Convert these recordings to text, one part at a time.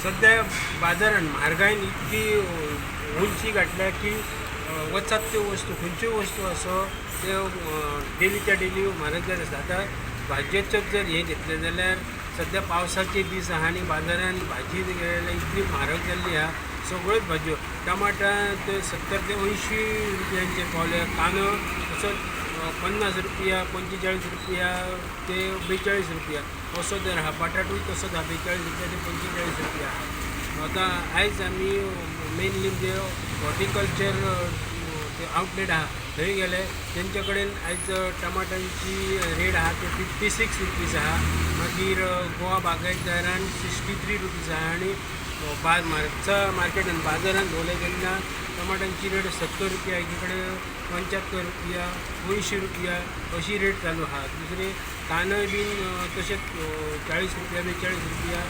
सद्या बाजारान म्हारगायेन इतकी उंची गांठल्या की वचत त्यो वस्तू, खंयच्योय वस्तू आसो त्यो डेलीच्या डेली म्हारग जायत आसा. आतां भाजयेचेच जर हें घेतलें जाल्यार सद्या पावसाचे दीस आहा आनी बाजारान भाजी इतली म्हारग जाल्ली आहा. सगळ्योच भाजयो, टमाटां ते 70 ते 80 रुपयांचे पावल्या, कांदो तसोच 50 रुपया, 45 रुपया ते 42 रुपया असो दर आहा. बटाटूय तसोच आहा, 42 रुपया ते 45 रुपया आहा. आतां आयज आमी मेनली म्हणजे हॉर्टिकल्चर ते आवटलेट आहा थंय गेले, तेंच्या कडेन आयज टमाटांची रेट आहा ते 56 रुपीज आहा. मागीर गोवा बागायतदारान 63 रुपीज आहा. आनी म्हापसा मार्केटान बाजारान भोंवले तेन्ना टमाटांची रेट 70 रुपया, एकी कडेन 75 रुपया, 80 रुपया अशी रेट चालू आहा. दुसरे कांदोय बीन तशेंच 40 रुपया, 42 रुपया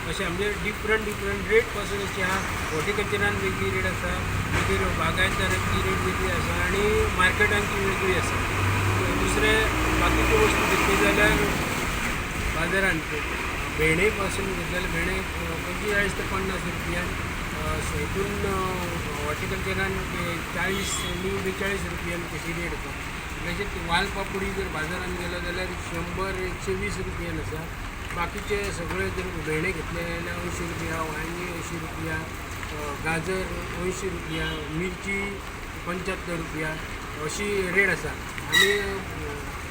अशें, म्हणजे डिफरंट डिफरंट रेट पासून अशी आहा. हॉर्टिकल्चरान वेगळी रेट आसा, मागीर बागायतदारांची रेट वेगळी आसा आनी मार्केटांची वेगळी आसा. दुसरे बाकीच्यो वस्तू घेतली जाल्यार बाजारान भेंडे पासून घेतले जाल्यार भेंडे 45 ते 50 रुपयान, हितून हॉर्टिकल्चरान 40 आनी 42 रुपयान कशी रेट आसा. तशेंच वालपापडी जर बाजारान गेलो जाल्यार 100, 120 रुपयान आसा. बाकीचे सगळे जर भेंडे घेतले जाल्यार 80 रुपया, वांयगीं 80 रुपया, गाजर 80 रुपया, मिरची 75 रुपया अशी रेट आसा.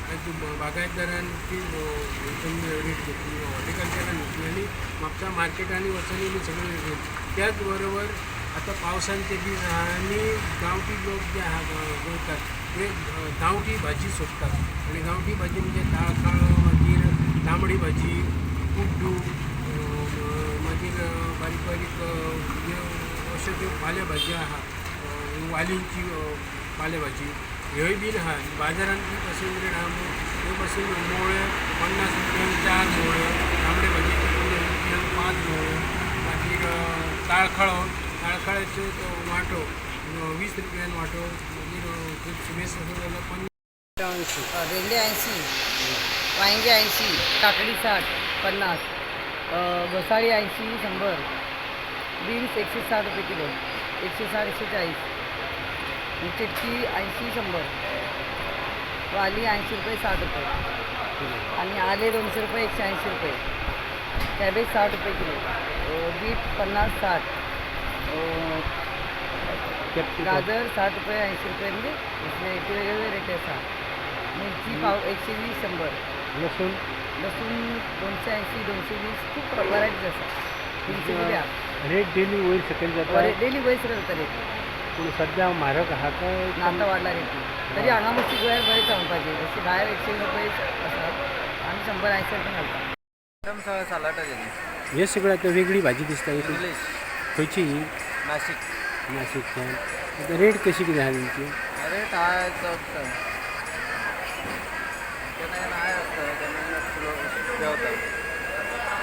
आनी बागायतदारान ती हितून रेट घेतली, हॉर्टिकल्चरान घेतली आनी म्हापसा मार्केटांनी वचून बी सगळी रेट. त्याच बरोबर आतां पावसांचे दीस आहा आनी गांवठी लोक जे आहा गोंयकार ते गांवठी भाजी सोदतात. आनी गांवठी भाजी म्हणजे ताळखळो, मागीर तांबडी भाजी, कुड्डू, मागीर बारीक बारीक ज्यो अश्यो ज्यो पाले भाजयो आहा, वालींची पाले भाजी ह्योय बीन आहा. बाजारान ती पासून रेट आहा. त्यो पासून मोळ्यो 50 रुपयान 4 मोळ्यो, तांबडे भाजयेच्यो 50 रुपयान 5 मोळ्यो. मागीर ताळखळो, ताळखळ्याच्यो तो वांटो 20 रुपयान वांटो. मागीर सुबेज आसा जाल्यार 50, 80. भेंडी 80, वांगी 80, काकडी 60, 50, घोसाळी 80, 100, बीन्स 160 रुपये किलो, 160, 140, आणि चिटकी 80, 100, वाली 80 रुपये, 60 रुपये आणि आले 200 रुपये, 180 रुपये, कॅबेज 60 रुपये किलो, बीट 50, 60, गाजर 60 रुपये, 80 रुपये, म्हणजे वेगवेगळे रेट आसा. मिरची पाव 120, 100. लसूण? लसूण 280, 220, खूप व्हरायटीज आसा, 300 रुपया. रेट डेली वयर सकयल जाता? डेली वयर सकयल जाता रेट. पूण सद्या म्हारग आहा काय? ना, आतां वाडला रेट. तरी हांगा मातशी गोंयांत बरें सांगपाचें, जशी भायर 100 रुपये आसा, आमी 100, 80 रुपये घालता. सलाड आहे. हे सगळें आतां वेगळी भाजी दिसता ही. इंग्लीश. खंयची ही? नाशिक. नाशिकच्यान. आतां रेट कशी कितें आहा तेंची? रेट हाय चड, केन्ना केन्ना हाय आसता, केन्ना केन्ना स्लो देंवता.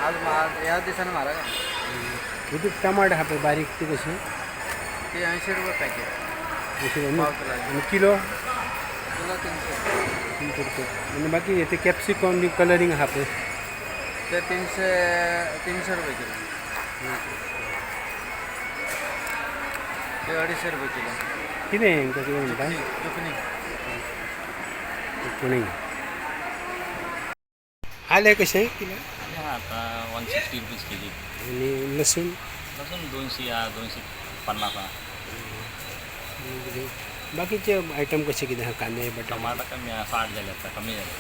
आज ह्या दिसांनी म्हारग आहा. हितून टमाट आहा पळय बारीक, ती कशी? ती 80 रुपये पॅकेट. 80. पाव किलो. आनी किलो? किलो 300. 300 रुपया. आनी बाकी ते कॅप्सिकम बी कलरींग आहा पळय? ते 300 रुपये किलो. ते 250 रुपये किलो. कितें हेंकां कितें म्हणटा? जुकनी. कोणी आलें कशें किलो? आता 160 रुपीज केजी. आनी लसूण? लसूण 200 हा, 250 हा. बाकीचे आयटम कशे कितें आहा, कांदे, बटाट? टमाटा कमी हा, 60 जाले आता, कमी जाले.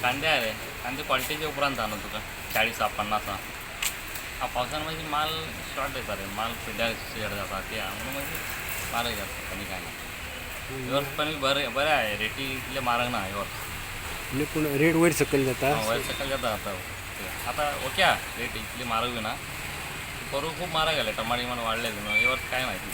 कांदे आहे रे, कांदे क्वालिटीचे उपरांत हा न्हू तुका 40 हा, 50 हा. हा, पावसान मागीर माल शॉर्ट येता रे, माल पिड्ड्यार शेड जाता ते हा, म्हणून मागीर म्हारग जाता. आनी काय ना, हे वर्स पण बरें बरें आहे, रेटी इतले म्हारग ना हे वर्स. आनी पूण रेट वयर सकयल जाता? वयर सकयल जाता. आता आता ओके हा, रेट इतली म्हारग बी ना. पोरूं खूब म्हारग जाले, टमाटे म्हण वाडले न्हू. हे वर्स काय माहिती.